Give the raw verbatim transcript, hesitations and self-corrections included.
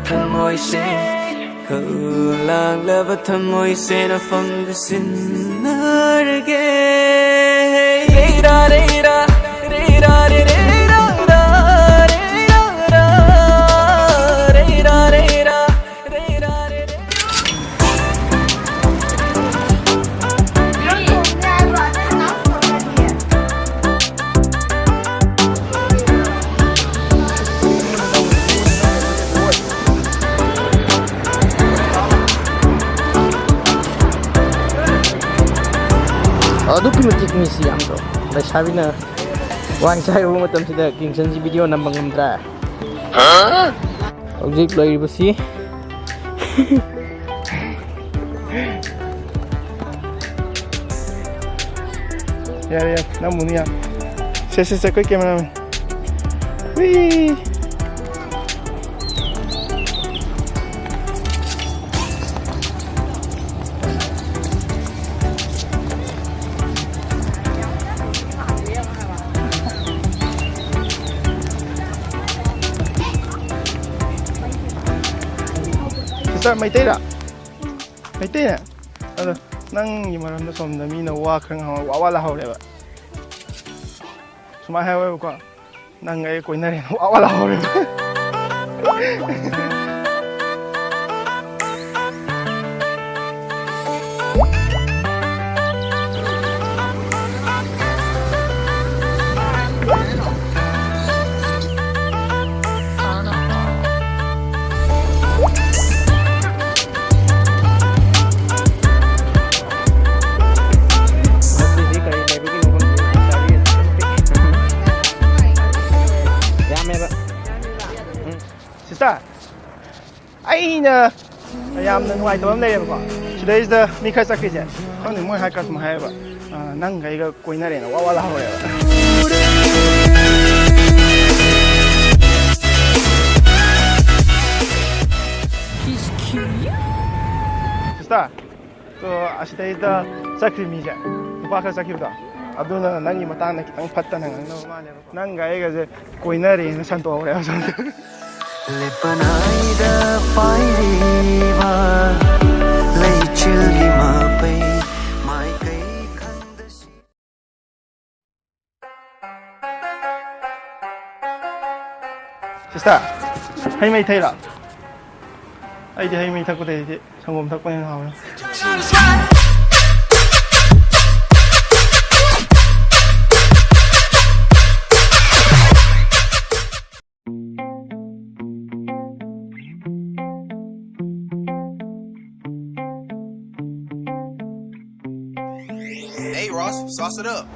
ꯊꯃꯣꯏꯁꯦ, ꯈꯜꯂꯥꯡꯂꯕ ꯊꯃꯣꯏꯁꯦ ꯅꯐꯝꯗ ꯁꯤꯟꯅꯔꯒꯦ꯫ ꯔꯦꯔꯥ, ꯔꯦꯔꯥ, ꯔꯦꯔꯥ, ꯔꯦ, ꯔꯦꯔꯥ, ꯔꯥ, ꯔꯦꯔꯥ, ꯔꯥ, ꯔꯦꯔꯥ, ꯔꯦꯔꯥ, ꯔꯦꯔꯥ, ꯔꯦ, ꯔꯦ꯫ ꯑꯗꯨꯛꯀꯤ ꯃꯇꯤꯛ ꯃꯤꯁꯤ ꯌꯥꯝꯗ꯭ꯔꯣ? ꯂꯩꯁꯥꯕꯤꯅ ꯋꯥꯏ ꯆꯥꯏꯔꯨꯕ ꯃꯇꯝꯁꯤꯗ ꯀꯤꯡꯁꯟꯁꯤ ꯚꯤꯗꯤꯑꯣ ꯅꯝꯕ ꯉꯝꯗ꯭ꯔꯦ꯫ ꯍꯧꯖꯤꯛ ꯂꯩꯔꯤꯕꯁꯤ ꯌꯥꯔꯦ, ꯌꯥꯔꯦ, ꯅꯝꯃꯨꯅꯨ, ꯌꯥꯔꯦ꯫ ꯁꯦ, ꯁꯦ, ꯁꯦ, ꯑꯩꯈꯣꯏ cameraman꯫ ꯍꯨꯏ꯫ Sister, ꯃꯩꯇꯩꯔꯥ? ꯃꯩꯇꯩꯅꯦ? ꯑꯗꯣ ꯅꯪꯒꯤ ꯃꯔꯝꯗ ꯁꯣꯝꯗ ꯃꯤꯅ ꯋꯥ ꯈꯔ ꯉꯥꯡꯉ ꯋꯥ ꯋꯥ ꯂꯥꯎꯍꯧꯔꯦꯕ꯫ ꯁꯨꯃꯥꯏꯅ ꯍꯥꯏꯍꯧꯋꯦꯕꯀꯣ, "ꯅꯪ ꯑꯩ ꯀꯣꯏꯅꯔꯦꯅ ꯋꯥ ꯋꯥ ꯂꯥꯎꯍꯧꯔꯦꯕ"꯫ ꯌꯥꯝꯃꯦꯕ꯫ ꯎꯝ꯫ Sister, ꯑꯩꯅ ꯌꯥꯝꯅ ꯅꯨꯡꯉꯥꯏꯇꯕ ꯑꯃ ꯂꯩꯔꯦꯕꯀꯣ꯫ ꯁꯤꯗꯩꯁꯤꯗ ꯃꯤ ꯈꯔ ꯆꯠꯈ꯭ꯔꯤꯁꯦ, ꯈꯪꯗꯦ, ꯃꯣꯏ ꯍꯥꯏ ꯀꯁꯨꯝ ꯍꯥꯏꯌꯦꯕ, "ꯑ, ꯅꯪꯒ ꯑꯩꯒ ꯀꯣꯏꯅꯔꯦꯅ" ꯋꯥ ꯋꯥ ꯂꯥꯎꯍꯧꯔꯦꯕ꯫ Sister, ꯑꯗꯣ ꯑꯁꯤꯗꯩꯗ ꯆꯠꯈ꯭ꯔꯤ ꯃꯤꯁꯦ, ꯅꯨꯄꯥ ꯈꯔ ꯆꯠꯈꯤꯕꯗꯣ, ꯑꯗꯨꯅ ꯅꯪꯒꯤ ꯃꯇꯥꯡꯗ ꯈꯤꯇꯪ ꯐꯠꯇꯅ ꯉꯥꯡꯅꯕ ꯃꯥꯜꯂꯦꯕꯀꯣ꯫ ꯅꯪꯒ ꯑꯩꯒꯁꯦ ꯀꯣꯏꯅꯔꯦꯅ ꯁꯟꯇꯣꯛꯍꯧꯔꯦ ꯑꯁꯣꯝꯗ꯫ ꯂꯦꯞꯄꯅꯥꯏꯗ ꯄꯥꯏꯔꯤꯕ ꯂꯩꯆꯤꯜꯒꯤ ꯃꯄꯩ ꯃꯥꯏꯀꯩ ꯈꯪꯗꯁꯤ꯫ ꯁꯤꯁꯇꯔ, ꯍꯩ ꯃꯍꯤ ꯊꯛꯏꯔꯣ? ꯑꯩꯗꯤ ꯍꯩ ꯃꯍꯤ ꯊꯛꯄꯗꯩꯗꯤ ꯁꯪꯒꯣꯝ ꯊꯛꯄꯅ ꯍꯦꯟꯅ ꯍꯥꯎꯋꯦ꯫ Hey, Ross, sauce it up.